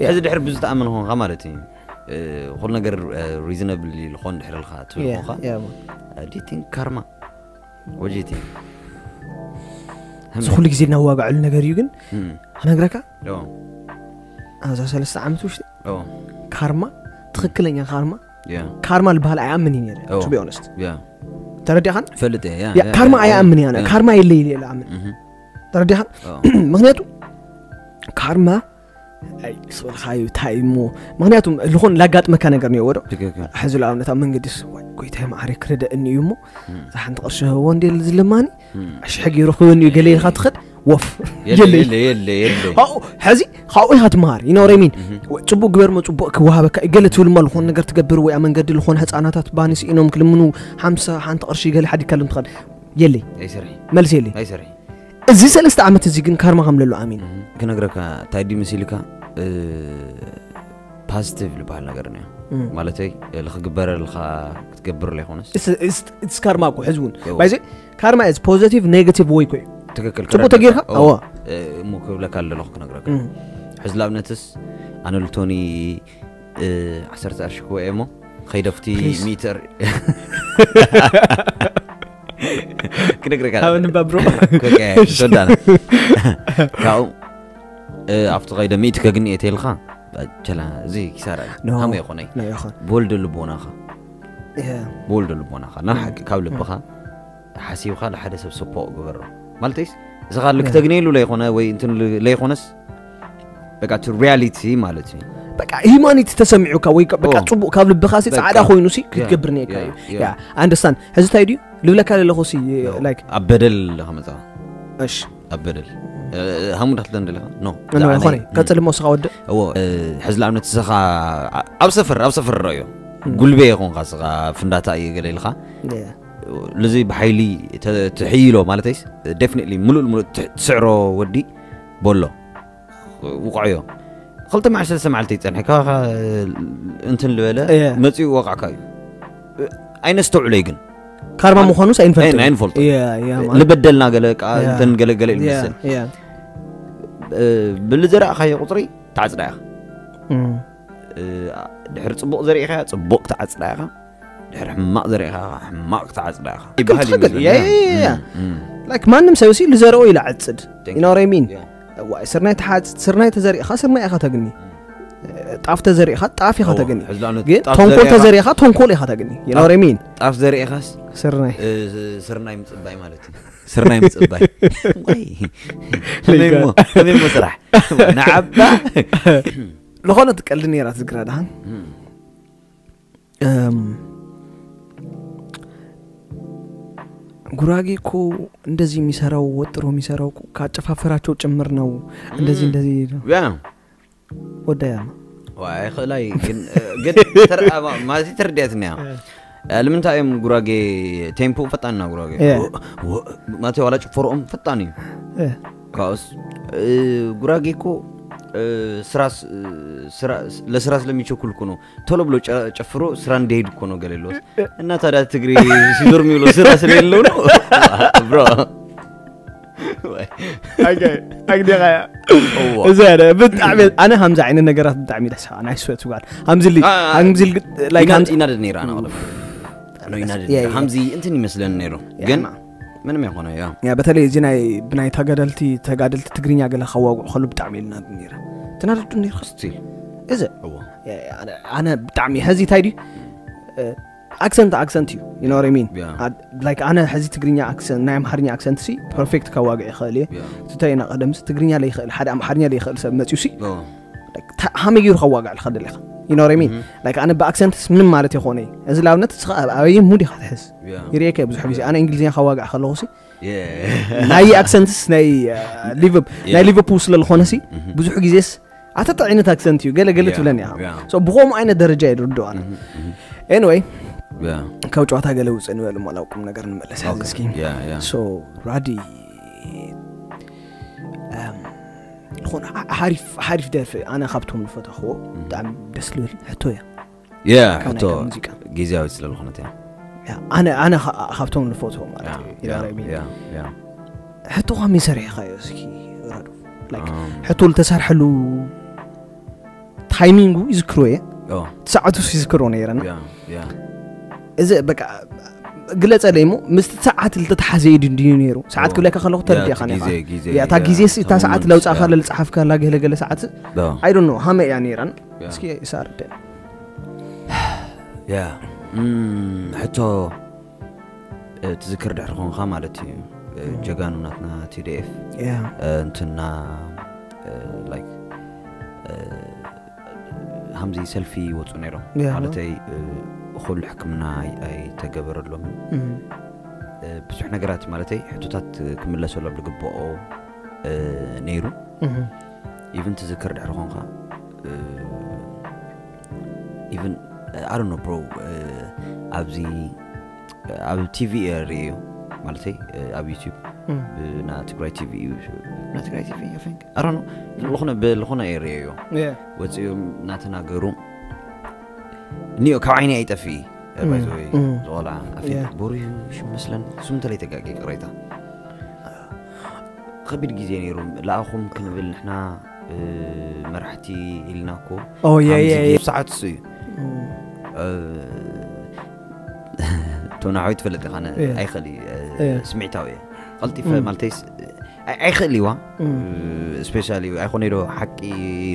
ሕዚ ድሕር ብዙ ተኣምን ኾንካ ማለት እዩ። ኩሉ ነገር ሪዝነብል ልኾን ድሕር ልካ ትብል ኾንካ። ዲቲንግ ካርማ ወጂቲ እዚ ኩሉ ግዜ እናዋጋዕሉ ነገር እዩ። ግን ክነግረካ ኣብዛ ሰለስተ ዓመት ውሽጢ ካርማ፣ ትኽክለኛ ካርማ ካርማ ዝበሃል ኣይኣምን እዩ ነረ። ቱ ቢ ኦነስት ተረዲኻን? ፈልጥ እየ ካርማ ኣይኣምን እያ። ካርማ የለ ኢለ ኣምን። ተረዲኻን? ምክንያቱ ካርማ ስበልካዩ እንታይ እሞ፣ ምክንያቱ ልኾን ላጋጥመካ ነገር ነይዎ ዶ? ሕዚ ንኣብነት ኣብ መንገዲ ጎይታይ ማዕረ ክረደእኒ እዩ እሞ፣ እዛ ሓንቲ ቅርሺ ህቦ እንደ ዝለማኒ ኣሽሐ ገይሩ ክህበኒ እዩ ገለ ኢልካ ትኸድ ወፍ የለይ። ሕዚ ካብኡ ኢኻ ትመሃር። ይኖረሚን ጽቡቅ ግበር ሞ ጽቡቅ ክወሃበካ እዩ ገለ ትብል ማ ልኾን ነገር ትገብር ወይ ኣብ መንገዲ ልኾን ህፃናታት ባኒ ስኢኖም ክልምኑ ሓምሳ ሓንቲ ቅርሺ ገለ ሓዲግካ ሎም ትኸድ የለይ። መልስ የለይ። እዚ ሰለስተ ዓመት እዚ ግን ካርማ ከም ለሎ ኣሚን። ክነግረካ እንታይ ድዩ መሲልካ፣ ፖዚቲቭ ዝበሃል ነገር እ ማለተይ ልክግበረልካ ክትገብር ዘይኮነስ ስካርማ እኮ ሕዚ እውን ባይዘ ካርማ ዝ ፖዚቲቭ ኔጋቲቭ ወይ ኮ ትክክል ጽቡቅ ተጌርካ ኣዋ እሞ ክብለካ ኣለኹ ክነግረካ ሕዚ ንኣብነትስ ኣነ ልቶኒ ዓሰርተ ቅርሺ ክወ እሞ ከይደፍቲ ሚተር ክነግረካ ሃበኒ ባብሮ ሶዳና ካብኡ ኣብቲ ከይደ ሚእቲ ከግኒ እየ ተልካ ቸላ እዚ ኪሳራ እዩ ሃመ ይኾነይ ብወልደ ልቦናኻ ብወልደ ልቦናኻ ናብ ሓቂ ካብ ልብኻ ሓሲብካ ንሓደ ሰብ ሰፖ ግበሮ ማለተይስ እዚኻ ልክተግነየሉ ለይኮነ ወይ እንትን ለይኮነስ በቃ ቱ ሪያሊቲ ማለት እዩ በቃ ሂማኒቲ ተሰሚዑካ ወይ በቃ ጽቡቅ ካብ ልብኻ ሲ ጻዕዳ ኮይኑ ሲ ክትገብር ነካ እዩ ያ ኣንደርስታንድ ሕዚ እንታይ ድዩ ልብለካ ለለኹ ሲ ላይክ ኣብ በደል ከመጻ እሺ ኣብ በደል ሃሙ እንዳትለ እንደለኻ ኖ ኾነ ቀጽል ሞ ስኻ ወድእ እዎ ሕዚ ንኣብነት ስኻ ኣብ ሰፈር ኣብ ሰፈር ረእዮ ጉልቤ ይኾንካ ስኻ ፍንዳታ እዩ ገለ ኢልካ ልዚ ብሓይሊ ትሕይሎ ማለተይስ ደፍኒትሊ ምሉእ ምሉእ ትስዕሮ ወዲ በሎ ውቕዕዮ ክልተ መዓልቲ ሰለስተ መዓልቲ ይፀንሐ ካባኻ እንትን ዝበለ መፅኡ ወቃዕካ እዩ ኣይነስተውዕለይ ግን ካርማ ምዃኑስ ኣይንፈልጥ ኣይንፈልጥ ልበደልና ገለ እንተን ገለገለ ይመስል ብልዘራእኻዮ ቁፅሪ ተዓፅዳ ኢኻ ድሕሪ ፅቡቕ ዘርእኻ ፅቡቕ ተዓፅዳ ኢኻ ድሕሪ ሕማቕ ዘርእኻ ሕማቕ ተዓፅዳ ኢኻ ይበሃል ይመስለኒ። ላይክ ማንም ሰብ ሲ ልዘርኦ ኢሉ ዓፅድ you know what I mean? ዋይ ስርናይ ተሓፅድ ስርናይ ተዘሪእኻ ስርናይ ኢኻ ተግኒ ጣፍ ተዘሪእኻ ጣፍ ኢኻ ተግኒ ግን ተንኮል ተዘሪእኻ ተንኮል ኢኻ ተግኒ you know what I mean? ጣፍ ዘሪእኻስ ስርናይ ስርናይ ምፅባይ ማለት እዩ ስርናይ ምፅባይ ወይ ከመይ እሞ ስራሕ ንዓባ ዝኾነ ትቀልዲ ነይራ ትዝግራ ድሃን ጉራጌ እኮ እንደዚህ የሚሰራው ወጥሮ የሚሰራው ካጨፋፈራቸው ጭምር ነው። እንደዚህ እንደዚህ ነው። ያ ወዳያ ነው። ዋይ ኸላይ ግን ግን ማለት ተረዲያትና ያ ንምንታይ እዮም ጉራጌ ቴምፖ ፈጣንና ጉራጌ ማለት ዋላ ጭፈሮኦም ፈጣን እዩ ካስ ጉራጌ እኮ ስራ ለስራ ስለሚቸኩል እኮ ነው ቶሎ ብሎ ጨፍሮ ስራ እንደሄድ እኮ ነው ገለ ለወስ እና ታዲያ ትግሪ ሲዞር የሚውለው ስራ ስለሌለው ነው ብሮ ኣግዲኻያ እዚ ብጣዕሚ ኣነ ሃምዚ ዓይነት ነገራት ብጣዕሚ ደስ ናይ ስወት ጓል ሃምዚ ሃምዚ ኢናደድ ነይራ ሃምዚ እንትን ይመስለኒ ነይሩ ግን ምንም የኾነ ያ ያ በተለይ እዚ ናይ ብናይ ተጋደልቲ ተጋደልቲ ትግርኛ ገለ ከዋግዑ ከሉ ብጣዕሚ ኢልና ነይረ ትናደዱ ነይርካ ስቲል እዚ ኣነ ብጣዕሚ ሀዚ እንታይ ድዩ ኣክሰንት ኣክሰንት እዩ you know what I mean like ኣነ ሕዚ ትግርኛ ኣክሰንት ናይ ኣምሓርኛ ኣክሰንት ሲ ፐርፌክት ከዋግዕ ይኽእል እየ ትታይ ና ቀደምሲ ትግርኛ ለይኽእል ሓደ ኣምሓርኛ ለይኽእል ሰብ መፅዩ ሲ ሃመይ ገይሩ ከዋግዕ ልካ ደሊኻ you know what I mean like ኣነ ብኣክሰንትስ ምንም ማለት ይኾነ እዚ ለኣብነት ንስኻ ኣበይ ሙድ ኢኻ ትሕዝ ይርእየካ ብዙሕ ግዜ ኣነ እንግሊዝኛ ከዋግዕ ከለኹ ሲ ናይ ኣክሰንትስ ናይ ሊቨርፑል ስለ ዝኾነ ሲ ብዙሕ ግዜስ ኣተታ ዓይነት ኣክሰንት እዩ ገለ ገለ ትብለኒ ኢኻ ብኸምኡ ዓይነት ደረጃ እየ ድርድኦ ኣነ ኤንወይ ካብ ጨዋታ ገለ ውፅእ ንበል እሞ ናብ ቁም ነገር ንመለስ እስኪ ራዲ ዝኾነ ሓሪፍ ደርፊ ኣነ ካብቶም ዝፈተኽዎ ብጣዕሚ ደስ ልብል ሕቶ እያ ያ ሕቶ ግዜያዊት ስለ ዝኾነት እያ ኣነ ኣነ ካብቶም ዝፈትዎ ማለት እዩ ሕቶ ከመይ ሰሪሕካዮ እስኪ ረዱ ሕቶ ዝተሰርሐሉ ታይሚንጉ ይዝክሮ እየ። ሰዓቱስ ይዝክሮ ነይረና። እዚ በቃ ግለጸለይ እሞ ምስቲ ሰዓት ዝተተሓዘ እዩ ድዩ ነይሩ? ሰዓት ክብለካ ከለኹ ተረዲእኻ ነኻ። እታ ግዜስ እታ ሰዓት ለውጻእካ ለልጸሓፍካላ ገለገለ ሰዓት I don't know ሃመ እያ ነይራን። እስኪ ይሳርደ ያ ሕቶ ትዝክር ድሕሪ ኾንካ ማለት እዩ። ጀጋኑ ናትና ቲዲኤፍ እንትና like ሃምዚ ሰልፊ ይወፁ ነይሮም። ማለተይ ኩሉ ሕክምና ኣይተገበረሎምን። ብዙሕ ነገራት ማለተይ ሕቶታት ክምለሰሎም ዝግብኦ ነይሩ። ኢቭን ትዝክር ድሕሪ ኾንካ ኢቭን I don't know bro ኣብዚ ኣብ ቲቪ እየ ርእዮ ማለተይ ኣብ ዩቲብ ብና ትግራይ ቲቪ እዩ። ብና ትግራይ ቲቪ I don't know ዝኾነ ብዝኾነ እየ ርእዮ። ወፂኦም እናተናገሩ እኒኦ ካብ ዓይኒ ኣይጠፍእ ዝቆልዓ ኣፌ ቦሩ ሽመስለን ስም እንተለይ ተጋቂ ቅሬታ ከቢድ ግዜ ነይሩ። ለኣኹም ክንብል ንሕና መራሕቲ ኢልና እኮ ሰዓት እሱ እዩ። ቶናዊ ትፈልጥ ኢኻ ኣይኽእል እዩ። ስምዒታዊ እየ ቀልጢፈ ማለተይ ኣይኽእል ይዋ ስፔሻሊ ኣይኮነ ዶ ሓቂ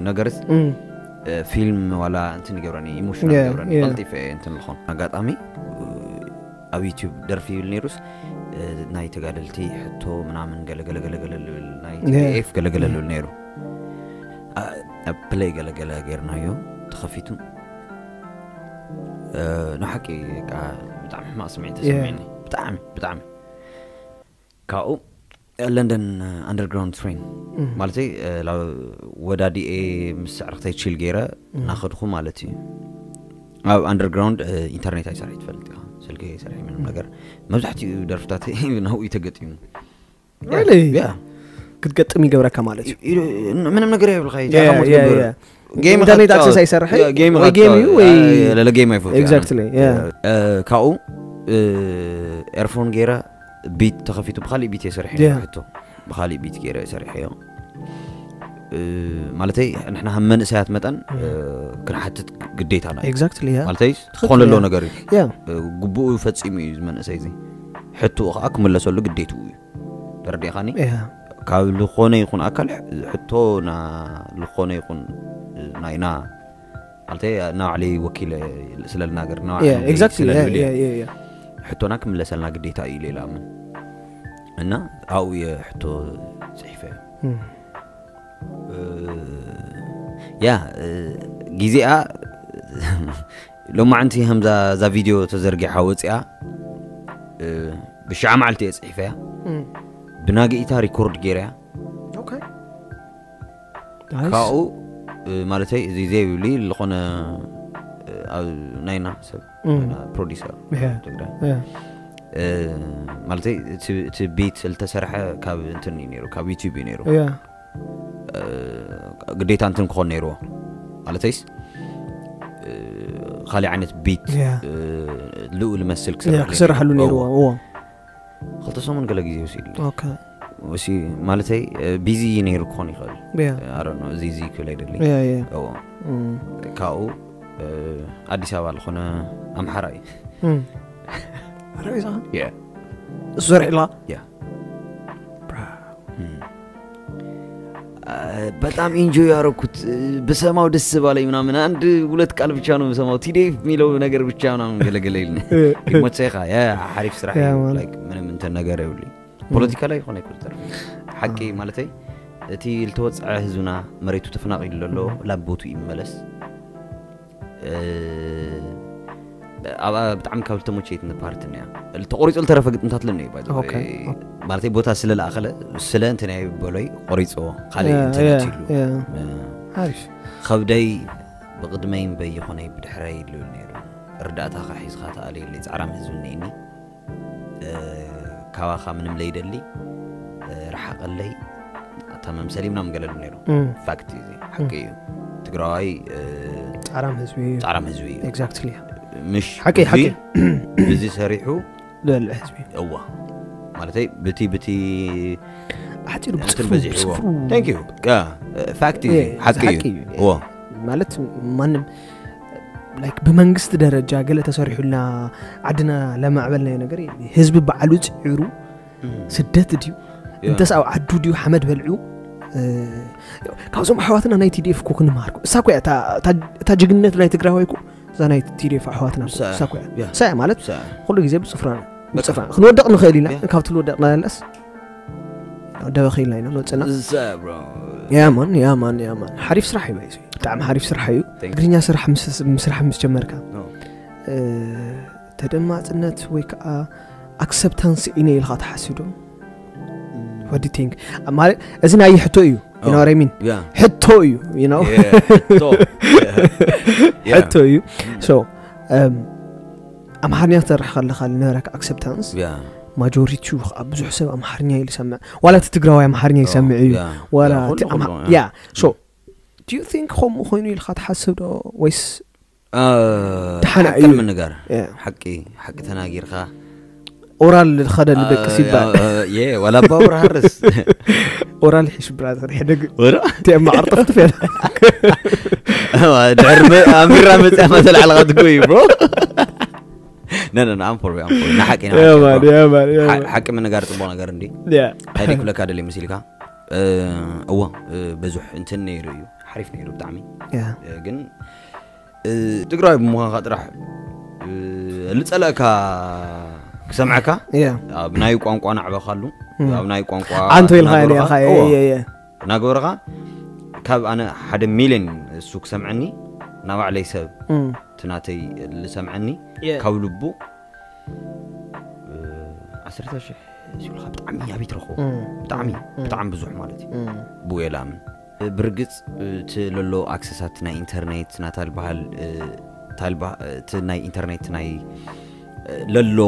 ነገርስ ፊልም ዋላ እንትን ይገብረኒ ኢሞሽናል ይገብረኒ ቀልጢፈ እየ እንትን ዝኾን ኣጋጣሚ ኣብ ዩቲብ ደርፊ ይብል ነይሩስ ናይ ተጋደልቲ ሕቶ ምናምን ገለገለገለገለ ልብል ናይ ቲዲኤፍ ገለገለ ልብል ነይሩ። ኣብ ፕለይ ገለገለ ገይርናዮ ተኸፊቱ ንሓቂ ብጣዕሚ ሕማቕ ስምዒት ተሰሚዕኒ ብጣዕሚ ብጣዕሚ ካብኡ ለንደን ኣንደርግራውንድ ትሬን ማለተይ ወዳዲኤ ምስ ኣዕርክተይ ቺል ገይረ እናኸድኹ ማለት እዩ። ኣብ ኣንደርግራውንድ ኢንተርኔት ኣይሰርሒ ትፈልጥ ኢኻ ስልኪ ኣይሰርሒ ምንም ነገር መብዛሕትኡ ደርፍታት ናብኡ ተገጢሙ ክትገጥም ይገብረካ ማለት እዩ። ምንም ነገር የብልካ ኢንተርኔት ኣክሰስ ኣይሰርሕ ወይ ጌም እዩ ወይ ለለ ጌም ኣይፈ exactly ካብኡ ኤርፎን ገይረ ቢት ተኸፊቱ ብካሊእ ቢት የሰርሐ ሕቶ ብካሊእ ቢት ገይረ የሰርሐዮ ማለተይ ንሕና ከም መንእሰያት መጠን ክንሓትት ግዴታና እዩ። Exactly yeah ማለተይ ዝኾነ ኣሎ ነገር እዩ yeah ግቡኡ ፈፂሙ እዩ እዚ መንእሰይ እዚ ሕቶኡ ከዓ ክምለሰሉ ግዴትኡ እዩ። ተረዲእኻኒ? yeah ካብ ዝኾነ ይኹን ኣካል ሕቶ ና ዝኾነ ይኹን ናይና ማለተይ ናባዕለይ ወኪለ ስለ ልናገር yeah exactly yeah yeah yeah yeah ሕቶና ክምለሰልና ግዴታ እዩ ኢለ ይኣምን እና ኣብኡ እየ ሕቶ ፅሒፈ ያ ግዜኣ ሎማዕንቲ ከምዛ እዛ ቪድዮ ተዘርጊሓ ወፂኣ ብሻዓ መዓልቲ እየ ፅሒፈያ ብናግኢታ ሪኮርድ ገይረያ okay ካብኡ ማለተይ እዚ ዘይብሊ ዝኾነ ኣብ ናይና ሰብ ፕሮዲሰር ትግራይ ማለተይ እቲ ቤት ዝተሰርሐ ካብ እንትን እዩ ነይሩ ካብ ዩቲብ እዩ ነይሩ ግዴታ እንትን ክኾን ነይርዎ ማለተይስ ካሊእ ዓይነት ቤት ልኡ ልመስል ክስርሐሉ ነይርዎ ክልተ ሰሙን ገለ ግዜ ወሲድሉ okay ወሲ ማለተይ ቢዚ ነይሩ ክኾን ይኽእል ኣረኖ እዚ እዚ ክብል ኣይደሊ ካብኡ ኣዲስ ኣበባ ዝኾነ ኣምሓራ እዩ ረቢዛ እሱ ዘርሒላ በጣም ኢንጆይ ያረኩት ብሰማው ደስ ባለኝ ምናምን አንድ ሁለት ቃል ብቻ ነው የምሰማው ቲዴፍ የሚለው ነገር ብቻ ምናምን ገለገለ ይልን ይሞት ሳይኻ ያ ሓሪፍ ስራሕ ምንም እንተ ነገር ይብልኝ ፖለቲካ ላይ ይኾነ ይኮን ተርፊ ሓቂ ማለተይ እቲ ልተወፀዐ ህዝብና መሬቱ ተፈናቂሉ ዘሎ ላብ ቦቱ ይመለስ ኣብኣ ብጣዕሚ ካብ ልተመቸየት ፓርት እያ ተቆሪፁ ልተረፈ ግጥምታት ለኒ እዩ ማለተይ ቦታ ስለ ለኣኸለ ስለ እንተ ናይ በሎይ ቆሪፅዎ ካልእ ኢንተርነት ኢሉ ከብደይ ብቕድመይ እምበይ ይኾነይ ብድሕረይ ይልብል ነይሩ ርዳእታኻ ሒዝኻ ተኣልየለይ ፃዕራም ህዝቢ እኒኒ ካባኻ ምንም ለይደሊ ረሓቐለይ ኣታ መምሰሊ ምናምን ገለሉ ነይሩ ፋክት እዩ ሓቂ እዩ ትግራዋይ ፃዕራም ህዝቢ እዩ ፃዕራም ህዝቢ እዩ exactly ምሽ ሓቂ ሓቂ እዚ ሰሪሑ ልዕሊ ህዝቢ እዋ ማለተይ ብቲ ብቲ ኣሕፂሩ እንትን ብፅፍሩ በዚሕዎ ብፅፍሩ Thank you. Yeah. ፋክት እዩ። Yeah, ሓቂ እዩ። ሓቂ እዩ። እዎ። ማለት ማንም like ብመንግስቲ ደረጃ ገለ ተሰሪሑልና ዓድና ለማዕበልናዮ ነገር የለ። ህዝቢ ባዕሉ ፅዒሩ ስደት ድዩ እንተስ ኣብ ዓዱ ድዩ ሓመድ በልዑ። እ፣ ካብዞም ኣሕዋትና ናይ ቲዲኤፍ እኮ ክንመሃር እኮ። እሳ እኮ እያ እታ- እታ- እታ ጅግንነት ናይ ትግራዋይ እኮ እዛ ናይ ቲዲኤፍ ኣሕዋትና እኮ። እሳ- እሳ እኮ እያ ያ። እሳ እያ ማለት እሳ- ኩሉ ግዜ ብፅፍራ ብፅፍራ ክንወደቕ ንኽእል ኢና። ያ። ካብቲ ልወደቕና ያለስ ደበ ኽኢልና ኢና ንወፅና። እሳ- bro. ያማን ያማን ያማን ሓሪፍ ስራሕ እዩ። ባይዘ ብጣዕሚ ሓሪፍ ስራሕ እዩ። Thank you. ትግርኛ ስራሕ ምስ- ምስራሕ ምስ ጀመርካ No. እ፣ ተደማፅነት ወይ ከዓ ኣክሰፕታንስ ኢነ ኢልካ ትሓስብ ዶ? What do you think? ማለት እዚ ናይ ሕቶ እዩ። You know what I mean? Yeah. ሕቶ እዩ you know? Yeah. So, yeah. Yeah. ሕቶ እዩ። So እም፣ ኣምሓርኛ ክሰርሕ ከለካ ዝነበረካ ኣክሰፕታንስ Yeah. ማጆሪቲ ከዓ ብዙሕ ሰብ ኣምሓርኛ ኢሉ ይሰምዕ። ዋላ እቲ ትግራዋይ ኣምሓርኛ ይሰምዕ እዩ። Yeah. ዋላ Yeah, እቲ ኩሉ ኣምሓ- ኩሉ፣ ያ so do you think ከምኡ ኮይኑ ኢልካ ትሓስብ ዶ ወይስ Uh, ደሓን ሓቂ እዩ። ምንጋር Yeah. ሓቂ ሓቂ ተናጊርካ ኦራል ዝኸደሉ ደቅስ ይባል። የ ዋላ ባቡር ሃርስ ኦራል ሒሽ ብራዘር ሕደግ ወረ እቲኣ ማዓር ጥፍጥፍ እያ። ድሕር ኣሚራ መፅያ መተላዕልካ ትጎይ ብሮ ነነ ኣምፖር ኣምፖር ንሓቂ ኢና Yeah, man, yeah, man, yeah, man. ሓቂ ምንጋር ፅቡቅ ነገር እንዲ Yeah. እንታይ ክብለካ ደልየ መሲልካ እወ ብዙሕ እንትን ነይሩ እዩ ሓሪፍ ነይሩ ብጣዕሚ Yeah. ግን ትግራዊ ብምዃንካ ጥራሕ ልፀለእካ ክሰምዐካ Yeah. ኣብ ናይ ቋንቋ ናዕበካሉ ኣብ ናይ ቋንቋ ኣንቶ ኢልካ እናገበርካ- ኔርካ እወ፣ የ- የ- እናገበርካ ካብ ኣነ ሓደ ሚልዮን እሱ ክሰምዐኒ ናባዕለይ ሰብ እም፣ እቲ ናተይ ዝሰምዐኒ Yeah. ካብ ልቡ እ፣ ዓሰርተ ሽሕ ሲብልካ ብጣዕሚ ኣብይ ትረኽቦ እም፣ ብጣዕሚ እም፣ ብጣዕሚ ብዙሕ ማለት እዩ እም፣ ብኡ የላምን ብርግፅ እቲ ለሎ ኣክሰሳት ናይ ኢንተርኔት ናታ ዝበሃል እ፣ ታልባ እቲ ናይ ኢንተርኔት ናይ እ፣ ለሎ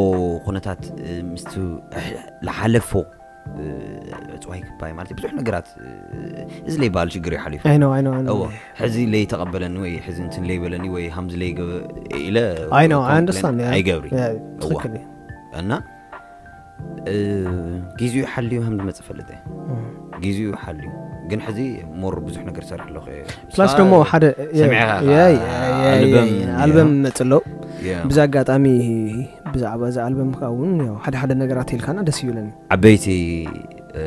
ኩነታት እ፣ ምስቲ ዝሓለፎ እ፣ ዕፅዋይ ክባይ ማለት እዩ ብዙሕ ነገራት እ፣ እዚ ለይበሃል ሽግር ይሓሊፉ I know, I know, I know. እዎ ሕዚ ለይተቐበለኒ ወይ ሕዚ እንትን ለይበለኒ ወይ ሃምዚ ለይገበ ኢለ I know, I complain understand, yeah. ኣይገብሪ Yeah, እዋ። ትኽክል እዩ። እና እ፣ ጊዜኡ ሓልዩ ከም ዝመፅእ ፈልጥ እየ እም። ጊዜኡ ሓልዩ ግን ሕዚ ሞር ብዙሕ ነገር ሰርሕ ኣለኹ እየ። ፕላስ ሳ- ደግሞ ሓደ ሰሚዕካ ያ- ያ- ያ- ያ- ኣልበም ያ- ኣልበም መፅእ ኣሎ ያ። ብዚ ኣጋጣሚ ብዛዕባ እዚ ኣልበምካ እውን ያው ሓደ ሓደ ነገራት ኢልካና ደስ ይብለኒ ዓበይቲ እ፣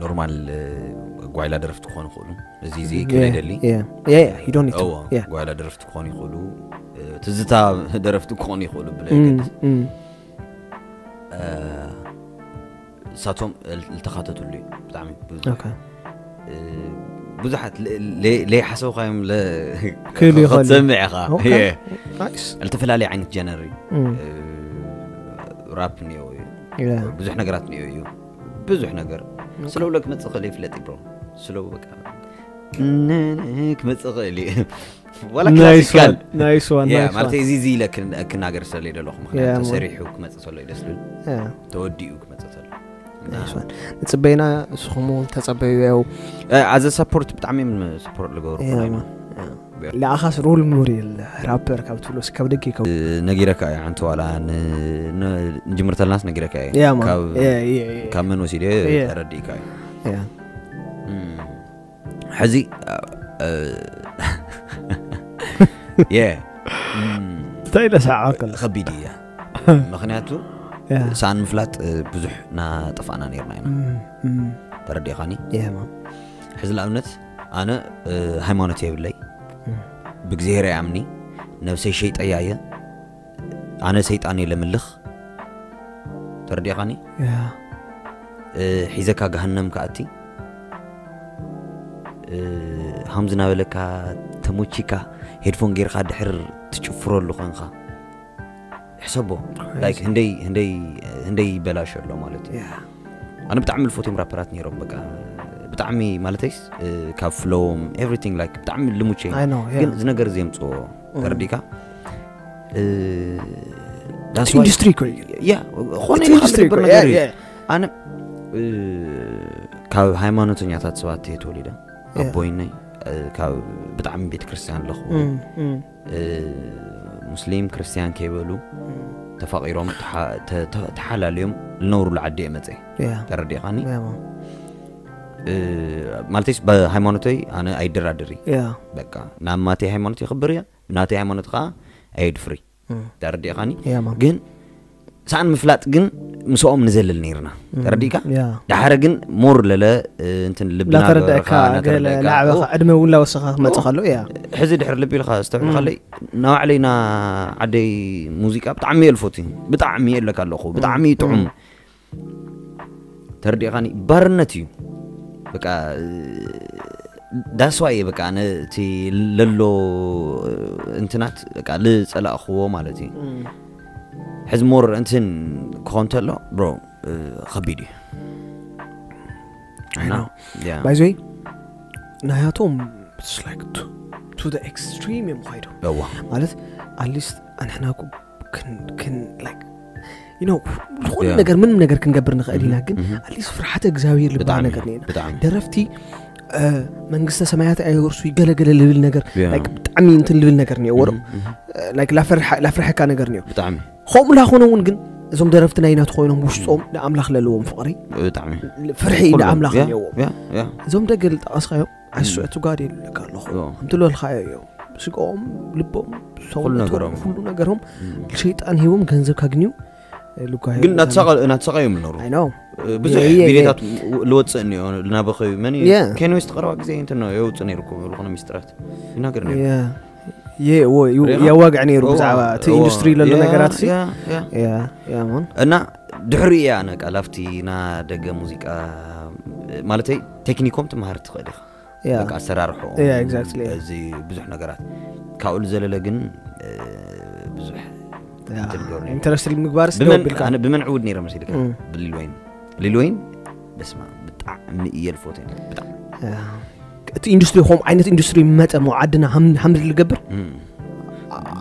ኖርማል እ፣ ጓይላ ደረፍቲ ክኾኑ ይኽእሉ እዚ እዚ ክብል ያ- ይደሊ ያ- ያ- ያ፣ you don't need to. እዎ ያ። ጓይላ ደረፍቲ ክኾኑ ይኽእሉ እ፣ ትዝታ ደረፍቲ ክኾኑ ይኽእሉ ብለ እም፣ ገድስ እም። እ፣ እሳቶም ል- ልተኻተቱሉ እዩ ብጣዕሚ ብዙ- Okay. እ፣ ብዙሓት ለ- ለ- ለይሓሰብካዮም ለ- ክህሉ ይኽእል እዩ። ክትሰምዕ ኢኻ Okay. የ። Nice. ዝተፈላለየ ዓይነት ጀነሪ እም። ራፕ እኒኦ እዩ Yeah. ብዙሕ ነገራት እኒኦ እዩ ብዙሕ ነገር ስለው ለ ክመፅእ ክእል ይፍለጥ እዩ ብሮ ስለው በቃ ነ- ነ- ክመፅእ ክእል እዩ ዋላ Nice ክላሲካል one, nice one, ያ nice ማለት one. እዚ እዚ ኢለ ክን- ክናገር ስለ ይደለኹ ያ፣ ምክንያቱ ሞ- ተሰሪሑ ክመፅእ ሰሎ እዩ ደስ ዝብል ያ፣ ተወዲኡ ክመፅእ ሰሎ nice one። ንፅበይና ንስኹም እውን ተፀበዩ ያው ኣዘ ሰፖርት ብጣዕሚ እዮም ሰፖርት ዝገብሩ ያ፣ ማ- ያ። ለኣኻስ ሮል ሞዴል ራፐር ካብ ትብሎስ ካብ ደገ ካብ ነጊረካ እየ ሓንቲ ዋላ ን- ን- ንጅምር ተለናስ ነጊረካ እየ ያ፣ ማ- ካብ- ያ፣ ያ፣ ያ። ካብ መን ወሲደ ያ። ተረዲእካ እዩ ያ። እም፣ ሕዚ እ፣ የ እም፣ እንታይ ኢለ ሰዓቀል ከቢድ እያ ምክንያቱ ያ። ሳን ምፍላጥ እ፣ ብዙሕ እናጠፋእና ነርና ኢና እም፣ እም። ተረዲእካኒ ያ፣ ማ- ሕዚ ንኣብነት ኣነ እ፣ ሃይማኖት የብለይ እም። ብእግዚሄር ይኣምኒ ነብሰይ ሸይጠያ እየ ኣነ ሰይጣን እየ ለምልኽ ተረዲእካኒ ያ። እ፣ ሒዘካ ገሃነም ከኣቲ እ፣ ሃምዚ ናበለካ ተሞቺካ ሄድፎን ጌርካ ድሕር ትጭፍረሉ ኮንካ ሕሰቦ like ህንደይ ህንደይ ህንደይ ይበላሽ ኣሎ ማለት እዩ ያ። ኣነ ብጣዕሚ ልፎትዮም ራፐራት ነይሮም በቃ ብጣዕሚ ማለተይስ እ፣ ካብ ፍሎዎም ኤቭሪቲንግ like ብጣዕሚ ልሙቼ I know, yeah. ግን እዚ ነገር እዚ የምፅዎ ተረዲካ እ፣ that's እቲ why- ኢንዱስትሪ እኮ እዩ። ያ ኾነ እቲ ኢልካ ኢንዱስትሪ ዝግበር እኮ፣ ነገር ያ፣ እዩ ያ። ኣነ እ፣ ካብ ሃይማኖተኛታት ሰባት እየ ተወሊደ ያ። ኣቦይነይ እ፣ ካብ ብጣዕሚ ቤተክርስትያን ኣለኹ እም፣ እም፣ እ፣ ሙስሊም ክርስትያን ከይበሉ ተፋቂሮም ተሓ- ተ- ተ- ተሓላልዮም ዝነብሩሉ ዓዲ እየ መፀ ያ። ተረዲእካኒ ያ፣ ማ- ማለተይስ ብሃይማኖተይ ኣነ ኣይደራደር። ያ በቃ ናብ ማተይ ሃይማኖት ይኽብር እየ፣ ናተይ ሃይማኖት ከዓ ኣይድፍሪ። ተረዲእኻኒ? ያ ማን ግን ሳዕን ምፍላጥ ግን ምስኦም ንዘልል ነይርና። ተረዲእካ? ያ ዳሓረ ግን ሞር ለለ እንትን ልብና ላተረዳእካ ገበርካ፣ ገለ እናተረዳእካ፣ ላዕበኻ ኦ፣ ዕድመ እውን ላወሰኻ ክመፅእ ከሎ ያ ሕዚ ድሕር ልቢ ኢልካ ዝተብልካለይ ናባዕለይ ና ዓደይ ሙዚቃ ብጣዕሚ እየ ልፎት እዩ። ብጣዕሚ እየ ኣለካ ኣለኹ። ብጣዕሚ እዩ ጥዑም። ተረዲእካኒ? ባርነት እዩ በቃ። ዳስዋ እየ በቃ ነቲ ለሎ እንትናት በቃ ልፀላእኽዎ ማለት እዩ። ሕዚ ሞር እንትን ክኾን ተሎ ብሮ ከቢድ እዩ። I know. Yeah. ባይዘይ ናያቶም like to the extreme እዮም ኻይዶም እዋ ማለት ኣትሊስት ኣንሕና እኮ ክን ክን like you know ዝኾነ Yeah. ነገር ምንም ነገር ክንገብር ንኽእል ኢና ግን Mhm. ኣትሊስት ፍርሓተ እግዚኣብሔር ልባ ብጣዕሚ ነገር ነና ብጣዕሚ ደረፍቲ እ፣ መንግስተ ሰማያት ኣይወርሱ ይገለገለ ልብል ነገር Yeah. like ብጣዕሚ እንትን ልብል ነገር ነዎ Mhm, mhm. like ላፍርሐካ ነገር ነዎ ብጣዕሚ ከምኡ ላኾነ እውን ግን እዞም ደረፍቲ ናይና ተኾይኖም ውሽጦም ንኣምላኽ ለለዎም ፍቕሪ ብጣዕሚ ፍርሒ ንኣምላኽ ነዎም ያ ያ እዞም ደገ ልጠቐስካዮም ኣይስዕቱ ጋድ የልካ ኣለኹ ኦ። እንትልበልካዮ እዮም ስጋኦም ልቦም ኩሉ ነገሮም። ኩሉ ነገሮም ሸይጣን ሂቦም ገንዘብ ካግንዩ ልጓ ግን እናተሳቐ- እናተሳቐዮም ይኖሩ። ኣይ ነው ብዙሕ የ- የ- ቪዲዮታት ልወፅእ እኒኦ ልናበኸዩ መን እዩ? የ- ኬንዌስት ቀረባ ግዜ እንትን ነው የውፅእ ነይሩ እኮ ዝኾነ ሚስጥራት ይናገር ነይሩ። የዋግዕ ነይሩ ሪኢኻ? ብዛዕባ እቲ እዎ፣ ኢንዱስትሪ ለሎ ያ- ነገራት ሲ ያ- ያ። ያሞን እና ድሕሪ እያ ነቃ ላፍቲ ና ደገ ሙዚቃ ማለተይ ቴክኒኮም ትመሃር ትኽእል ኢኻ። ያ በቃ ኣሰራርሕኦም ያ፣ exactly። እዚ ብዙሕ ነገራት ካብኡ ዘለለ ግን እ፣ ብዙሕ ትልገሩ ነይሩ። ኢንተረስት ምግባር ብመን ስደውብልካ ኣነ ብመን ዕውድ ነይረ መሲልካ? እም። ብሊል ወይን። ሊል ወይን በስማ ብጣዕሚ እየ ልፎት እየ። ብጣዕሚ እቲ ኢንዱስትሪ ኾም ዓይነት ኢንዱስትሪ መጠ ሞ ዓድና ሃም- ሃምድ ልገብር እም።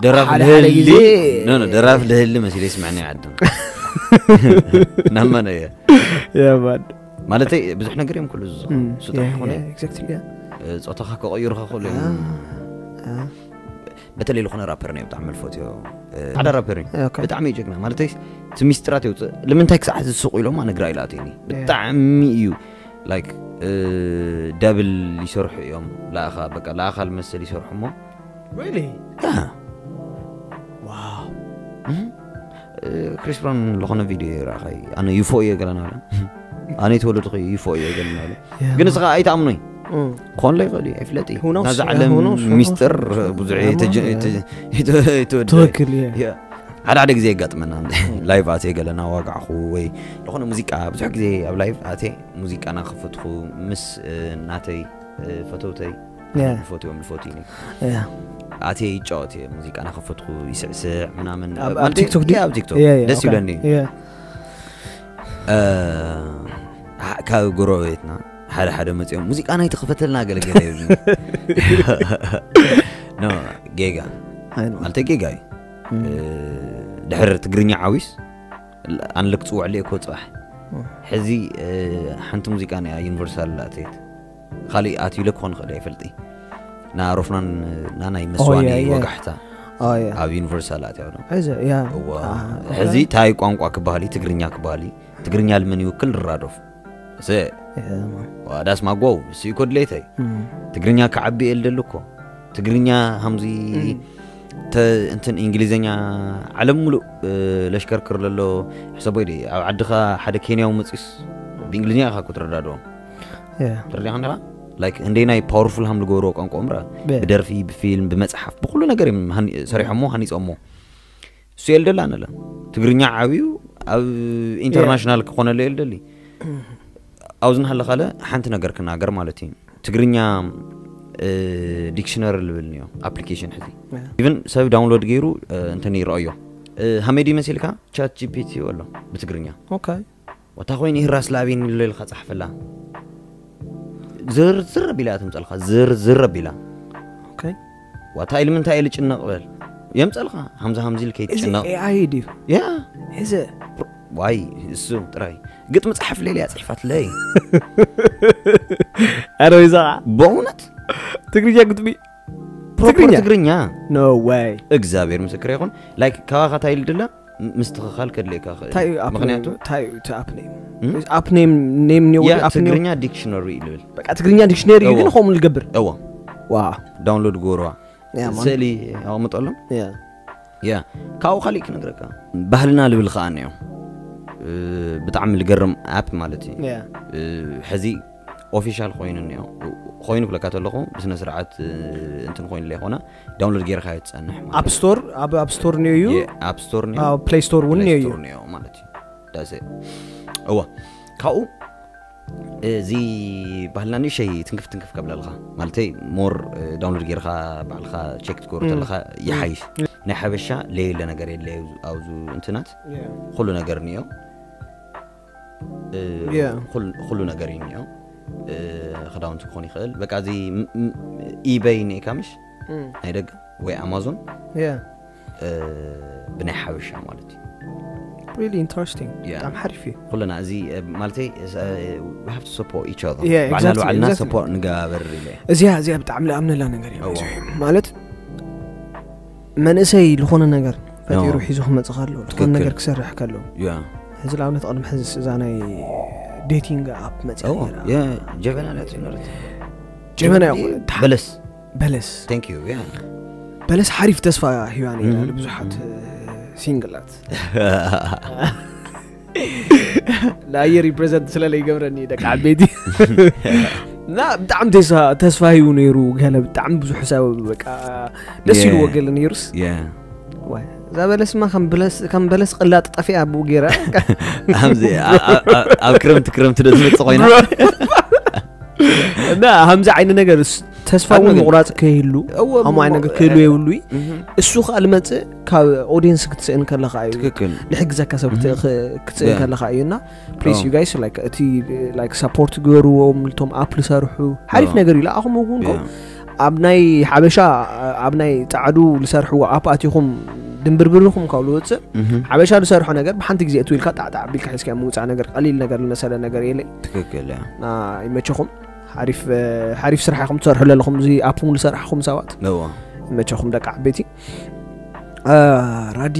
ደራፍ ሓደ ሓደ ልህሊ ግዜ ኖ፣ ኖ፣ ደራፍ ልህሊ መሲለ ይስምዐኒ ዓድም ናመነ እየ የባድ ማለተይ ብዙሕ ነገር እዮም ኩሉ ዝዝኽሩ እም፣ ስጦ ያ፣ ዝኾነ ያ፣ exactly፣ ያ። እ፣ ጾታኻ ከቐይሩኻ ክእሉ እዮም። አ፣ በተለይ ዝኾነ ራፐር ናይ ብጣዕሚ ልፎት እዮ ሓደ ራፐር እዩ ኦኬ። ብጣዕሚ እዩ ጀግና ማለተይ እቲ ሚስጥራት የውፅእ ልምንታይ ክሳዕ ዝስቁ ኢሎም ኣነግራ ኢላትኒ ብጣዕሚ እዩ ላይክ ዳብል ይሰርሑ እዮም ለኣኻ በቃ ለኣኻ ልመስል ይሰርሑ እሞ Really? ያ ዋው። ክሪስ ብራውን ዝኾነ ቪድዮ ይረኣኻይ ኣነ ዩፎ እየ ገለና ኣለ ኣነ የተወለድኹ ዩፎ እየ ገለና ኣለ ያ። ግን እስኻ ኣይትኣምኖይ እም። ክኾን ዶ ይኽእል እዩ ኣይፍለጥ እዩ Who knows? ናዚ Yeah, ዓለም who knows? Who knows? ሚስጥር ብዙሕ Yeah, የተጀ- yeah. የተ- የተ- የተወደደ ትክክል የ ያ። ሓደ ሓደ ግዜ የጋጥመና ላይቭ ኣትየ ገለ ናዋጋዕኹ ወይ ዝኾነ ሙዚቃ ብዙሕ ግዜ ኣብ ላይቭ ኣትየ ሙዚቃ ናኸፈትኹ ምስ እ፣ ናተይ እ፣ ፈተውተይ ያ። ዝፈትዎም ዝፈትዩኒ ያ። ኣትየ ይጫወት እየ ሙዚቃ ናኸፈትኹ ይስዕስዕ ምናምን ኣብ- ኣብ ማለት ቲክቶክ ድዩ? ያ፣ ኣብ ቲክቶክ ያ፣ ያ፣ ደስ ኦኬ። ይብለኒ ያ። እ፣ ካ- ካብ ጎረቤትና ሓደ ሓደ መፂኦም ሙዚቃ ናይ ተኸፈተልና ገለገለ ይብሉ ኖ ጌጋ ኣይ ነው። ማለት ጌጋ እዩ እ፣ ድሕር ትግርኛ ዓዊስ ኣንለ ክፅውዕለ እኮ ፅባሕ ሕዚ እ፣ ሓንቲ ሙዚቃ ናይ ዩኒቨርሳል ኣትየት ካሊእ ኣትዩለ ክኾን ይኽእል ኣይፈልጢ ና ሮፍናን ና ናይ መስዋኒ ያ፣ ያ። ወጋሕታ ኦ፣ ያ። ኣብ ዩኒቨርሳል ኣትያ ዶ እዚ፣ ያ። እዋ አ፣ ሕዚ ታይ ቋንቋ ክበሃል እዩ ትግርኛ ክበሃል እዩ ትግርኛ ልመን ይውክል ራዶፍ እሰ ያ፣ ማ። ዋዳስ ማጓው እሱ እኮ ድሌተይ እም። ትግርኛ ክዓቢ እየ ልደሊ እኮ ትግርኛ ሃምዚ እም። ተ- እንትን እንግሊዝኛ ዓለም ሙሉእ እ፣ ለሽከርክር ለሎ ሕሰቦይ ደ ኣብ ዓድኻ ሓደ ኬንያዊ መፂስ ብእንግሊዝኛ ኢኻ ክትረዳድኦም ያ። ተረዲኻ እንዲኻ ላይክ እንደ ናይ ፓወርፉል ሃም ዝገብርዎ ቋንቋኦም ራ በ- ብደርፊ ብፊልም ብመፅሓፍ ብኩሉ ነገር እዮም ሃኒ- ሰሪሖሞ ሃኒፆሞ እሱ የልደላ ነለ ትግርኛ ዓብዩ ኣብ ኢንተርናሽናል ክኾነለ የልደሊ ኣብዚ ናሃለኻለ ሓንቲ ነገር ክናገር ማለት እዩ ትግርኛ ዲክሽነሪ ልብል ኒዮ ኣፕሊኬሽን ሕዚ ያ። ኢቨን ሰብ ዳውንሎድ ገይሩ እ፣ እንትን ይረኣዮ እ፣ ሃመይ ድዩ መሲልካ ቻት ጂፒቲ ኣሎ ብትግርኛ ኦኬ። ወታ ኮይኑ ይህራስ ላቤን ኢሎ ኢልካ ጻሕፈላ ዝርዝር ኣቢላ እያ ትምፀልካ ዝርዝር ኣቢላ ኦኬ። ዋታ ኢሉ ምንታይ ኢሉ ጭነቕ በል የምፀልካ ሃምዚ ሃምዚ ኢል እዚ ከይትጭነቕ ኤኣይ ድዩ? ያ እዚ ዋይ እሱ ጥራይ ግጥሚ ጻሕፍ ሌልያ ጽሒፋትለይ ኣረ ወይ ዘዓ በእውነት ትግርኛ ግጥሚ ፕሮፐር ትግርኛ? ትግርኛ ኖ ወይ እግዚኣብሔር ምስክር ይኹን ላይክ ካባኻ እንታይ ኢሉ ድላ ምስትኽኻል ከድልየካ ክእል እንታይ እዩ app ምክንያቱ name? እንታይ እዩ እቲ app name? እም? App name name new ያ app name? ትግርኛ ዲክሽነሪ ይብል በቃ ትግርኛ ዲክሽነሪ እዩ ግን እዎ። ከምኡ ዝገብር እዎ ዋ ዳውንሎድ ግበርዋ ያ ማን ስእሊ ኣቕምጠሎም ያ ያ ካብኡ ካሊእ ክነግረካ ባህልና ልብል ከዓ እኒኦ ብጣዕሚ ልገርም ኣፕ ማለት እዩ ያ ሕዚ ኦፊሻል ኮይኑ እኒኦ ኮይኑ ክለካ ተለኹ ብስነ ስርዓት እንትን ኮይኑ ዘይኮነ ዳውንሎድ ጌርካ ትፀንሕ app store ኣብ app store new እዩ ኣፕ ስቶር ኣብ play store እውን new እዩ ኒኦ ማለት እዩ ዳሴ እዋ ካብኡ እዚ ባህልና ንእሸይ ትንክፍ ትንክፍ ከብለልካ ማለተይ ሞር ዳውንሎድ ጌርካ ባዕልካ ቸክ ትገብሩ ከለካ ይሓይሽ ናይ ሓበሻ ለየለ ነገር የለ ኣብዚ እንትናት ኩሉ ነገር እኒኦ እ፣ Yeah. ኩል- ኩሉ ነገር እዩ እኒኦ እ፣ ክዳውንቲ ክኾን ይኽእል በቃ እዚ ም- ም- ኢበይ እኒኤካ ምሽ ናይ ደገ ወይ ኣማዞን Yeah. እ፣ ብናይ ሓበሻ ማለት እዩ Really interesting. Yeah. ብጣዕሚ ሓሪፍ እዩ። ኩልና እዚ እ፣ ማለተይ እ፣ we have to support each other Yeah, ባዕልና exactly, ባዕልና exactly. ሰፖርት ንገባበር ኢለ እዚኣ እዚኣ ብጣዕሚ ዝኣምነላ ነገር እዩ እዋ። ማለት መንእሰይ ዝኾነ ነገር ፈጢሩ እዋ። ሒዙ ክመፅእ ከሎ ዝኾነ ትክክል። ነገር ክሰርሕ ከሎ ያ ሕዚ ንኣብነት ቅድሚ ሕዚ እዛ ናይ ዴቲንግ ኣፕ መፅያ እዋ ነይራ። ያ ጀበና ናት ማለት ጀበና እያ በለስ በለስ thank you ያ በለስ ሓሪፍ ተስፋ ሂባ ነይራ Mhm. ንብዙሓት ሲንግላት ንኣየ ሪፕሬዘንት ስለለ ይገብረኒ ደቂ ዓበይቲ እና ብጣዕሚ ተስፋ- ተስፋ ሂቡ ነይሩ ገለ ብጣዕሚ ብዙሕ ሰብ በቃ ደስ Yeah. ኢልዎ ገለ ነይሩስ ያ ዋይ፣ እዛ በለስማ ከም በለስ- ከም በለስ ቅላጥ ጠፊኣ ብኡ ገይራ ኣብዚ ኣ- ኣ- ኣ- ኣብ ክረምቲ ክረምቲ ዶ ዝመፅእ ኮይና እና ከምዚ ዓይነት ነገር ስ- ተስፋ እውን ኣድመግን። ምቁራፅ ከይህሉ እወ፣ ከምኡ ዓይነት ነገር እሞ- ክህሉ የብሉ እዩ እህ፣ እሱ ከዓ ልመፅእ ካብ ኦዲየንስ ክትስእን ከለካ እዩ ትክክል ልሕግዘካ ሰብ ክት- እህ። ክ- ክትስእን Yeah. ከለካ እዩ እና ፕሊስ Oh. ዩ ጋይስ ላይክ እቲ ላይክ ሰፖርት ግበርዎም ልቶም ኣፕ ዝሰርሑ ሓሪፍ Oh. ነገር እዩ ለኣኹም እውን ከምኡ Yeah. ኣብ ናይ ሓበሻ ኣብ ናይ ፃዕዱ ዝሰርሕዎ ኣፕ ኣቲኹም ድንብርብርኹም ካብ ዝወፅእ እህ፣ ሓበሻ ዝሰርሖ ነገር ብሓንቲ ግዜ እትው ኢልካ ጣዕጣዕ ኣቢልካ ሒዝካ ምውፃእ ነገር ቀሊል ነገር ዝመሰለ ነገር የለይ ትክክል ያ እና ይመቸኹም ሓሪፍ ሓሪፍ ስራሕ ኢኹም ትሰርሑ ዘለኹም እዚ ኣፕ እውን ዝሰራሕኹም ሰባት እዋ ይመቸኹም ደቂ ዓበይቲ አ፣ ራዲ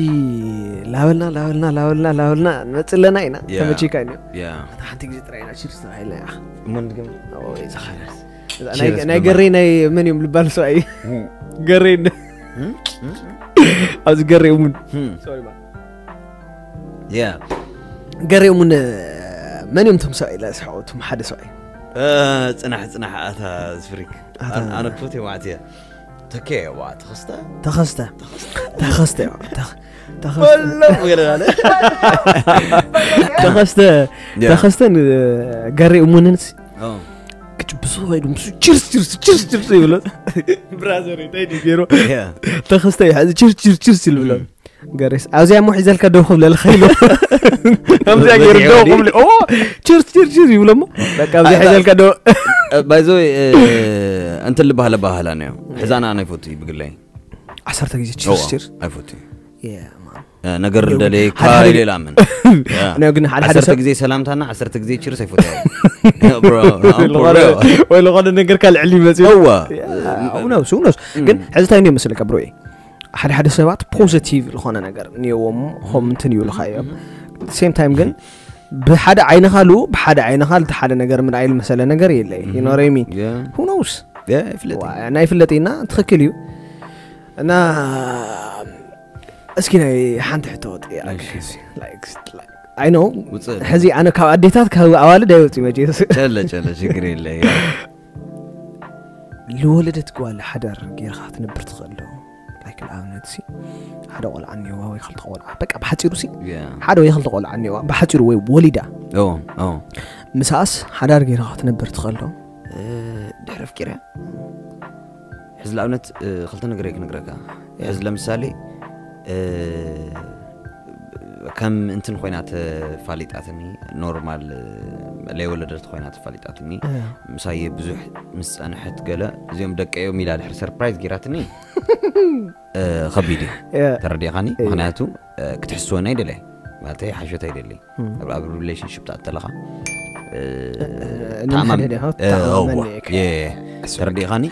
ላበልና ላበልና ላበልና ላበልና ንመፅእ ኣለና ኢና Yeah. ተመቺካ እዩ ያ እታ ሓንቲ ግዜ ጥራይ ኢና ቺርስ ተባሂልና ኢና እሞ ንድገም ኦይ፣ ዝኸርስ። ቺርስ ናይ ገሬ ናይ መን እዮም ልባል ሰብኣይ ገሬ ኣብዚ ገሬ እሙን ሶሪ፣ ማ- ያ ገሬ እሙን መን እዮም ቶም ሰብኣይ ኢላ ስሕቑ እቶም ሓደ ሰብኣይ እ፣ ፅናሕ ፅናሕ ኣታ ዝፍሪክ ኣታ- ኣነ- ኣነ ክፈትዮ ማለት እየ ተከየ ዋ ተኸስተ ተኸስተ ተኸስተ ተኸ- ተኸስተ በለው ገለናለ ተኸስተ ያ። ተኸስተ ገሬ እሙንን ኦ፣ ክጭብሱ ከይዱ ምስ ችርስ ችርስ ችርስ ችርስ ይብሎ ብራዘር እንታይ ድዩ ገይሩ ያ። ተኸስተ እዩ ሕዚ ችርስ ችርስ ችርስ ይብሎ ገሬስ ኣብዚኣ ሞ ሒዘልካ ደው ክብለልካ ኢሎ ከምዚኣ ገይሩ በዚኣ ደው ወዲኡ። ክብለ ኦ ችርስ ችርስ ችርስ ይብሎ ሞ በቃ ኣብዚኣ ኣይ፣ ሒዘልካ ደው ባይዘ እንትን ልባህለ ባህላ ነው ሕዛና ኣነ ይፈቱ ብግለይ ዓሰርተ ግዜ ችርስ ችርስ ኣይፈቱ Yeah, man. ነገር ግን እንደለይ ሓደ ሓደ ሌላ ምን No, ግን ሓደ ሓደ ዓሰርተ ሰብ ግዜ ሰላምታና ዓሰርተ ግዜ ችርስ ኣይፈቱ ወይ ለኾነ ነገር ካልዕ ዕሊ ይመፅእ እዋ እውነውስ እውነውስ ግን ሕዚ እንታይ እንዲዮ መስለካ ብሮ ሓደ ሓደ ሰባት ፖዘቲቭ ዝኾነ ነገር እኒኦዎም ሆም እንትን ይብልካ እዮም ሴም ታይም ግን ብሓደ ዓይንኻ ሉ ብሓደ ዓይንኻ ልቲ ሓደ ነገር ምርኣይ ልመሰለ ነገር የለ ይኖረሚ ያ ሁኖውስ ያ ይፍለጥ ናይ ፍለጥ ኢና ትኽክል እዩ እና እስኪ ናይ ሓንቲ ሕቶ ወጥ እሺ። ኣይ ነው ውፅእ ሕዚ ኣነ ካብ ኣዴታት ካብ ኣዋልድ ኣይወፅ መቼስ ጨለ ጨለ ችግር የለ ልወለደት ጓል ሓዳር ጌርካ ክትነብር ትኽእል ዶ ላይክ ንኣብነት ሲ ሓደ ቆልዓ እኒዋ ወይ ክልተ ቆልዓ በቃ ብሓፂሩ ሲ ያ ሓደ ወይ ክልተ ቆልዓ እኒዋ ብሓፂሩ ወይ ወሊዳ ኦ ኦ ምሳኣስ ሓዳር ጌርካ ክትነብር ትኽእል ዶ እ፣ ድሕሪ ኣፍቂርያ ሕዚ ንኣብነት እ፣ ክልተ ነገር እየ ክነግረካ ሕዚ ለምሳሌ እ፣ ከም እንትን ኮይና ተፋሊጣትኒ ኖርማል እ፣ ለይወለደት ኮይና ተፋሊጣትኒ ምሳየ ብዙሕ ምስ ፀንሐት ገለ እዚኦም ደቀ እዮም ኢላ ድሕሪ ሰርፕራይዝ ጌራትኒ እ፣ ከቢድ እዩ ተረዲኻኒ ምክንያቱ እ፣ ክትሕስወኒ ኣይደለይ ማለተይ ሓሾት ኣይደለይ ኣብ ኣብ ሪሌሽንሽፕ ተኣተለኻ ንሓደ ዲኻ ትተኣማመን ኢኻ? ተረዲኻኒ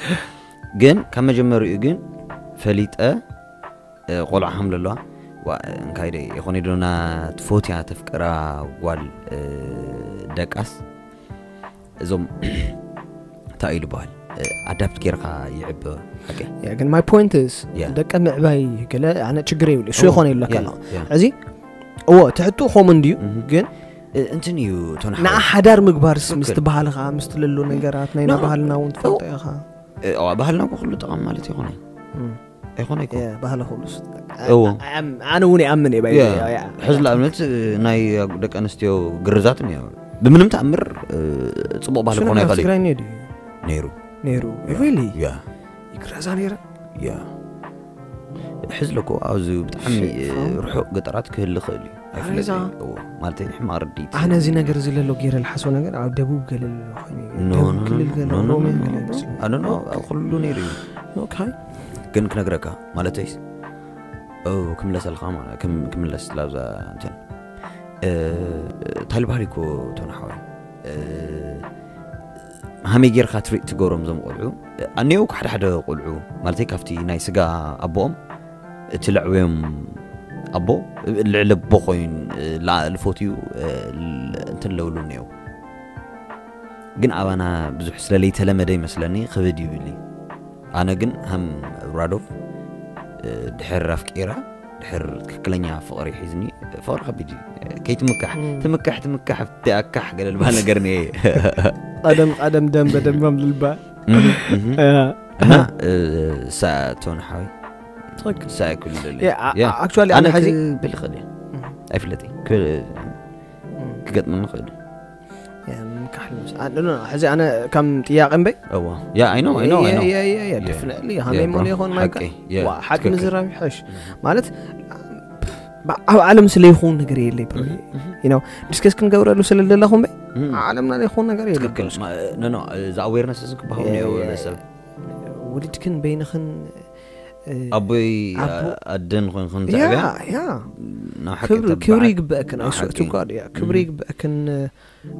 ግን ካብ መጀመሪኡ ግን ፈሊጠ እ፣ ቆልዓ ከም ዘለዋ ዋ እንካይደ ይኾነ ዶና ትፎትያ ተፍቅራ ጓል ደቃስ እዞም እንታይ ኢሉ በሃል ኣዳፕት ጌርካ ይዕበ ሓቂ ግን my point is Yeah. ደቀ ምዕባይ ገለ ኣነ ችግር የብሉ እሱ ይኾነ ይብለካ ኣሎ Yeah. እዚ እዎ ትሕቱ ኮመን ድዩ Mhm. ግን እንትን እዩ ቶና ንዓ ሓዳር ምግባርስ ትክክል። ምስቲ ባህልኻ ምስቲ ለሎ ነገራት ናይና No. ባህልና እውን ትፈልጦ ኢኻ ባህልና እኮ ኩሉ ጠቓም ማለት ይኾነ ኣይኮነ ይኮ ያ ባህሊ ኩሉስ እዎ። ኣነ እውን ይኣምን እየ ባይ ሕዚ ንኣብነት ናይ ደቂ ኣንስትዮ ግርዛት እኒኦ ብምንም ተኣምር ፅቡቅ ባህሊ ክኾነ ይኽእል እዩ ትግራይ ነዲ ነይሩ ነይሩ really ያ ይግረዛ ነይረ ያ ሕዚ ለኮ ኣብዚ ብጣዕሚ ሽፋን። ርሑቅ ገጠራት ክህል ይኽእል እዩ ኣረዛ። ማለት ሕማቅ ርድኢት ኣነ እዚ ነገር እዚ ለሎ ገይረ ልሓስቦ ነገር ኣብ ደቡብ ገለ ለሎ ኮይኑ እዩ። No, ደቡብ no, ክልል no, ገለ no, no, ኦሮሚያ no, ገለ no. ይመስለኒ። ኣነ ኣብ ኩሉ ነይሩ እዩ Okay. ግን ክነግረካ ማለተይስ ክምለሰልካ ክምለስ ላብዛ እንትን እንታይ ልባህል እኮ ቶና ሓወይ ሃመይ ጌርካ ትሪት ትገብሮም ዞም ቆልዑ ኣኔው ሓደ ሓደ ቆልዑ ማለተይ ካብቲ ናይ ስጋ ኣቦኦም እቲ ለዕብዮም ኣቦ ልዕሊ ኣቦ ኮይኑ ልፎትዩ እንትን ለብሉ እኒው ግን ኣባና ብዙሕ ስለለይተለመደ ይመስለኒ ክብድ ይብል እዩ ኣነ ግን ሃም ራዶቭ ድሕር ኣፍቂራ ድሕር ትክክለኛ ፍቕሪ ሒዝኒ ፍቕሪ ከቢድ እዩ ከይትምካሕ ትምካሕ ትምካሕ ኣብቲ ኣካሕ ገለ ልባል ነገር ኒ ቀደም ቀደም ደም በደም ልባ እና ሳእቶን ሓዊ ሳእ ክልል actually ኣነ ሕዚ ክብል ይኽእል እየ ኣይፍለጥ ክገጥመኒ ክእል ምካሕ ሕዚ ኣነ ከም ጥያቄ እምበይ እዋ ያ ኣይ ኖ ኣይ ኖ ኣይ ኖ definitely ሃመይ ሞን ይኾን ናይ ሓቂ ምዝራብ ይሕሽ ማለት ኣብ ዓለም ስለ ይኹን ነገር የለይ ብሮ you know discuss ክንገብረሉ ስለ ዘለኹም በይ ዓለምና ዘይኹን ነገር የለ ትክክል ኖ ኖ እዚ ኣዌርነስ እዚ ክበሃው ነይሩ ሰብ ውልድክን በይንኽን ኣቦይ ኣደን ኮይንክን ተዕብያ ያ ናብ ሓቂ ክብሪ ተባዕ- ክብሪ ይግበአክን ናብ ኣይስወቱ ሓቂ። ጓድ ያ ክብሪ ይግበአክን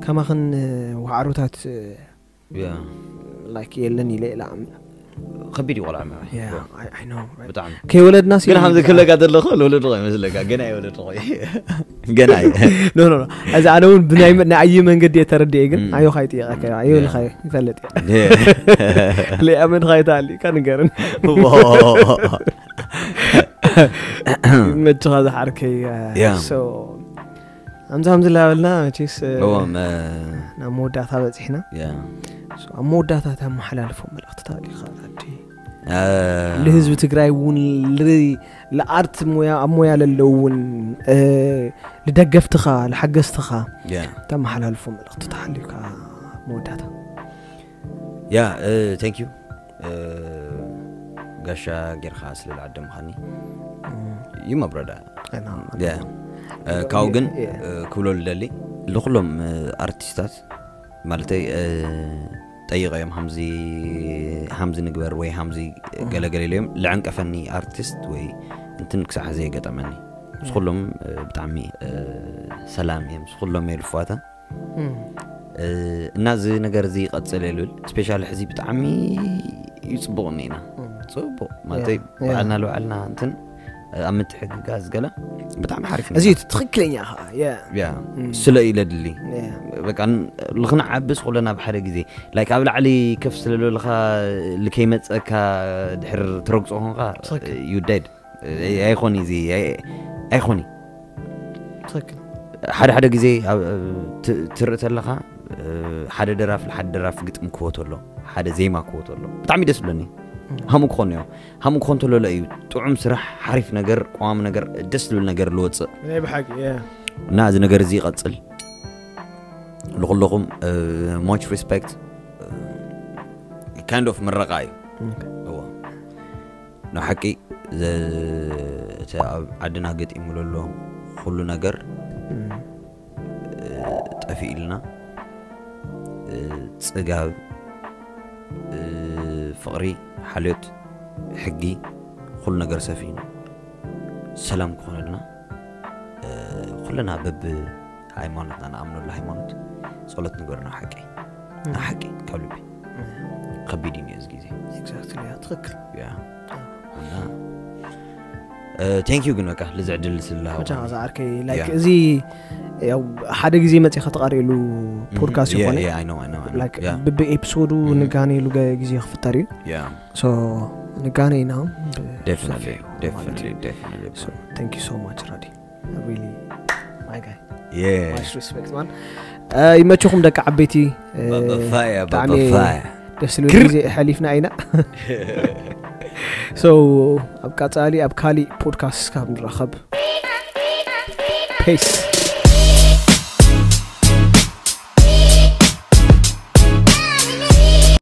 ከማኽን ዋዕሮታት ያ። ላይክ የለን ኢለ ኢላ ከቢድ እዩ ቆልዓ መ ያ I- I know right? ብጣዕሚ ከይወለድና ግን ከምዚ ክለካ ዘለኹ ልወለድ ኾ ይመስለካ ገና ይወለድ ኾ ገና እዩ ኖ ኖ ኖ። እዚ ኣነ እውን ብናይ መ- ንኣየ መንገዲ እየ ተረዲኤ ግን ም። ኣዮ ካይጥየቀካ ኣዮ ያ። ንኻ ይፈልጥ እያ ሌኣ መን ኻይታ ኣሊካ ንገርን መችኻ ዝሓርከይ ያ። ኣምዚ ከምዚ ላበልና መችስ እዎም ናብ መወዳእታ በፂሕና ያ So፣ ኣብ መወዳእታ ተመሓላልፎ መልእክትታት ኢኻ ኣዲ ንህዝቢ ትግራይ እውን ንኣርት ሞያ ኣብ ሞያ ለለው እውን ንደገፍትኻ ንሓገዝትኻ ያ ተመሓላልፎ መልእክቲ ተሓልዩካ መወዳእታ ያ thank you ጋሻ ጌርካ ስለ ዝዓደምኻኒ you my brother እና ያ ካብኡ ግን ያ። ክብሎ ልደሊ ንኩሎም ኣርቲስታት ማለተይ ጠይቀዮም ሃምዚ ሃምዚ ንግበር ወይ ሃምዚ ገለገለ ኢለዮም ልዕንቀፈኒ ኣርቲስት ወይ እንትን ክሳዕ ዘየገጠመኒ ምስ ኩሎም ብጣዕሚ ሰላም እዮም ምስ ኩሎም የልፍዋታ እና እዚ ነገር እዚ ይቐፅል የልብል ስፔሻሊ ሕዚ ብጣዕሚ እዩ ፅቡቅ እኒና ፅቡቅ ማለት ያ። ባዕልና ልባዕልና እንትን ኣብ ምትሕግጋዝ ገለ ብጣዕሚ ሓሪፍ እዚ ነይሩ። ትኽክለኛ ከዓ የ ያ ስለ ኢለ ድሊ በቃ ልክንዓብስ ኩለና ብሓደ ግዜ ላይክ ኣብ ላዕሊ ከፍ ስለለልካ ልከይመፀካ ድሕር ትረግፆ ኮንካ ትኽክል። ዩ ዴድ ኣይኮን እዚ ኣይኮን ትኽክል ሓደ ሓደ ግዜ ኣብ- ት- ትርኢ ተለኻ ሓደ ደራፍ ንሓደ ደራፍ ግጥም ክወቶ ኣሎ ሓደ ዜማ ክወቶ ኣሎ ብጣዕሚ ደስ ብለኒ ሃሙ ክኾን እዮ ሃሙ ክኾን ተሎ እዩ ጥዑም ስራሕ ሓሪፍ ነገር ቀዋሚ ነገር ደስ ዝብል ነገር ዝወፅእ ናይ ብሓቂ የ እና እዚ ነገር እዚ ይቐፅል ንኩለኹም much respect kind of ምረቃ እዩ እዎ ናብ ሓቂ ዘ- እቲ ኣብ ዓድና ገጢሙ ዘሎ ኩሉ ነገር ጠፊእልና ጽጋብ ፍቕሪ ሓልዮት ሕጊ ኩሉ ነገር ሰፊኑ ሰላም ክኾነልና ኩልና በብ ሃይማኖትና ንኣምነሉ ሃይማኖት ጸሎት ንግበር ናብ ሓቂ ናብ ሓቂ ካብ ልቢ ከቢድ እዩ እዚ ግዜ ትኽክል ያ እና thank you ግን በቃ ልዚ ዕድል ስለ መቻ ዝኣርከይ like እዚ ያው ሓደ ግዜ መፂኻ ተቃሪሉ ፖድካስት ይኮነ like ብብኤፒሶዱ ንጋነየሉ ግዜ ክፍጠር እዩ። So ንጋነ ኢና። Definitely, definitely, definitely. Thank you so much, Radi. Really, my guy. Yeah. Much respect, man. ይመችኹም ደቂ ዓበይቲ። Bye-bye, ብጣዕሚ bye-bye. ደስ ዝብል ግዜ ሓሊፍና ኢና። So ኣብ ቀፃሊ ኣብ ካሊእ ፖድካስት ካብ ንራኸብ። Peace.